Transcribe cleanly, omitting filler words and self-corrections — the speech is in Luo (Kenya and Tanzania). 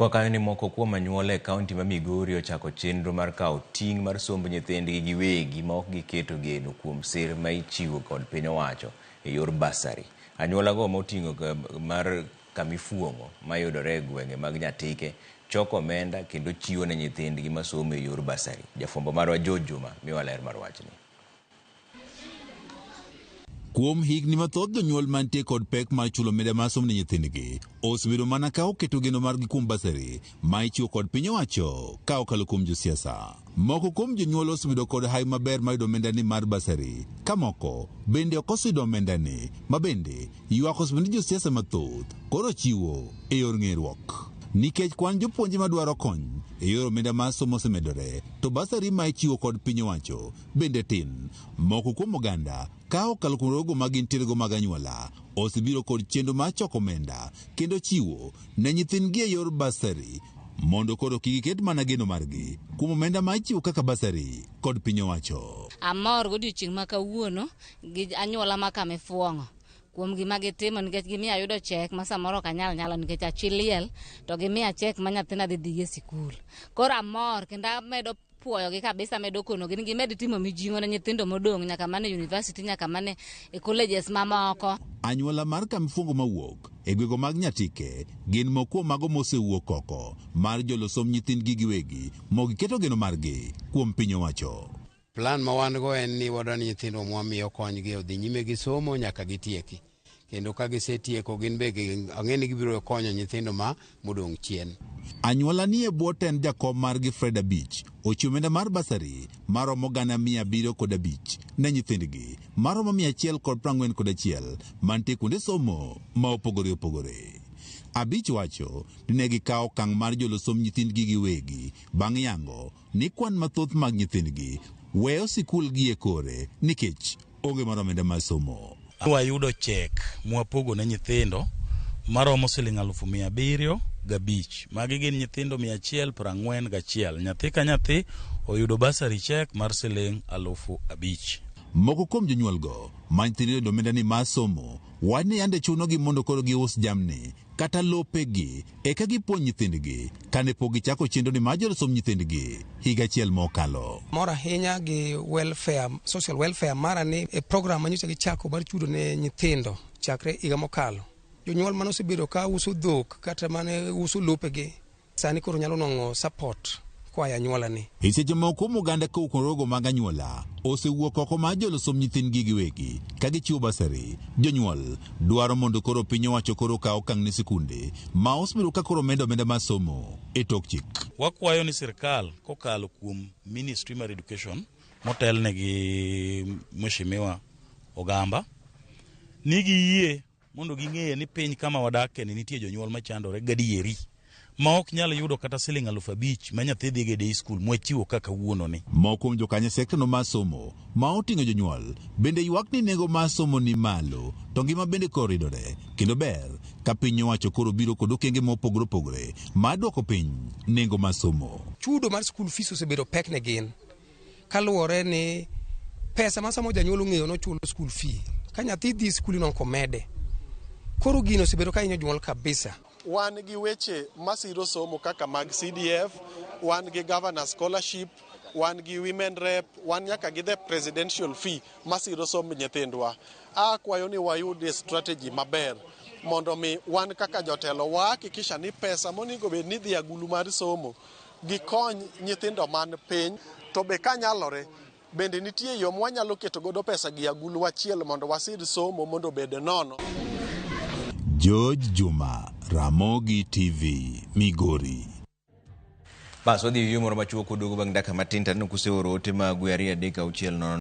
Kwa kanyo ni moko kuom anyuola e kaunti ma Migori ochako chenro mar kawo ting' mar somb nyithindgi giwegi ma ok giketo geno kuom sir ma ichiwo kod piny owacho e yor bursary. Anyuolago ma oting'o mar Kamifuong'o mayudore e gwenge mag Nyatike choko omenda kendo chiwo ne nyithindgi masomo e yor bursary. Jafwambo marwa George Juma miwa ler mar wachni. Kuom higni mathoth jonyuol mantie kod pek mar chulo omenda mar somo ne nyithindgi osebedo mana ka oketo geno margi kuom basari ma ichiwo kod piny owacho ka okalo kuom josiasa. Moko kuom jonyuol osebedo kod hawi maber mar yudo omenda ni mar basari ka moko bende ok oseyudo omenda ni ma bende ywak osebedo ni josiasa mathoth koro chiwo e yor ng'eruok. Nikech kwan jopuonje madwaro kony e yor omenda mar somo osemedore to basari ma ichiwo kod piny owacho bende tin. Moko kuom oganda ka okalo kuom rogo ma gintierego mag anyuola osebiro kod chenro mar choko omenda kendo chiwo ne nyithindgi e yor basari mondo koro kik giket mana geno margi kuom omenda ma ichiwo kaka basari kod piny owacho. Amor godiochieng' ma kawuono gi anyuola ma Kamifuong'o kuom gima gitimo nikech gimiyo ayudo chek ma samoro ok anyal nyalo nikech achi liel to gimiya chek ma nyathina dhi dhiye sikul. Koro amor kendo amedo puoyogi kabisa medo konogi ni gimed timo mijing'o ne nyithindo modong' nyaka mane university nyaka mane e colleges mamoko. Anyuola mar Kamifuongo mawuok e gwego mag Nyatike gin moko kuom mago mosewuok oko mar jolo somb nyithindgi giwegi mok giketo geno margi kuom piny owacho. Plan ma wan go en ni wadwa ni nyithindwa mwamiyo konygi odhi nyime gi somo nyaka gitieki. Kendo ka gisetieko gin be ang'e ni gibiro konyo nyithindo ma modong' chien. Anyuola ni e bwo tend jakom margi Fred Abich ochiwo omenda mar basari maromo 705,000 ne nyithindgi maromo 141 mantie kuonde somo ma opogore opogore. Abich wacho ni ne gikawo okang' mar jolo somb nyithindgi giwegi bang' yango ni kwan mathoth mag nyithindgi weyo sikul gi e kore nikech onge mar omenda mar somo. Wayudo chek mwapogo ne nyithindo maromo siling 705,000. Magi gin nyithindo 141. Nyathi ka nyathi oyudo bursary check mar siling 5,000. Moko kuom jonyuolgo ma nyithindgi oyudo omenda ni mar somo wach ni yande chunogi mondo koro gius jamni kata lopegi eka gipuonj nyithindgi kane pok gichako chenro ni mar jolo somb nyithindgi higa achiel mokalo. Mor ahinya gi welfare, social welfare mara ni e program manyocha gichako mar chudo ne nyithindo chakre higa mokalo. Jonyuol mane osebedo ka uso dhok kata mane uso lopegi sani koro nyalo nwang'o support koa e anyuola ni. E seche moko kuom oganda kowuok kuom rogo mag anyuola osewuok oko mar jolo somb nyithindgi giwegi ka gichiwo basari. Jonyuol dwaro mondo koro piny owacho koro okaw okang' ne sikunde ma osebedo ka koro medo omenda mar somo e tok chik. Wakwayo ni sirkal kokalo kuom Ministry mar Education motelne gi Mheshimiwa Ogamba ni giyie mondo ging'e ni piny kama wadake ni nitie jonyuol machandore gadieri ma ok nyal yudo kata siling 5,000 ma nyathi dhi go e day school mwachiwo kaka wuono ni. Moko kuom jokanyo sekta no mar somo ma oting'o jonyuol bende ywak ni nengo mar somo ni malo to ngima bende koro ridore kendo ber ka piny owacho koro biro kod okenge mopogore opogore mar duoko piny nengo mar somo. Chudo mar school fees osebedo pek ne gin kaluwore ni pesa ma samo janyuol ong'eyo nochulo school fee ka nyathi dhi skul inwang'o komede. Koro gino osebedo ka hinyo jonyuol kabisa. Wan gi weche masiro somo kaka mag CDF, wan gi governor scholarship, wan gi women rep, wan nyaka gi the presidential fee masiro somb nyithindwa. Akwayo ni wayud strategy maber mondo mi wan kaka jotelo wahakikisha ni pesa monego bed ni dhi agulu mar somo gikony nyithindo man piny to be kanyalore bende nitie yo mwanyalo keto godo pesa gi agulu achiel mondo wasir somo mondo obed nono. George Juma, Ramogi TV, Migori. Bas wadhi e yueyo moro machuok kuduogo bang' dakika matin to aneno kuseoro ote magu e 2 3 6 0.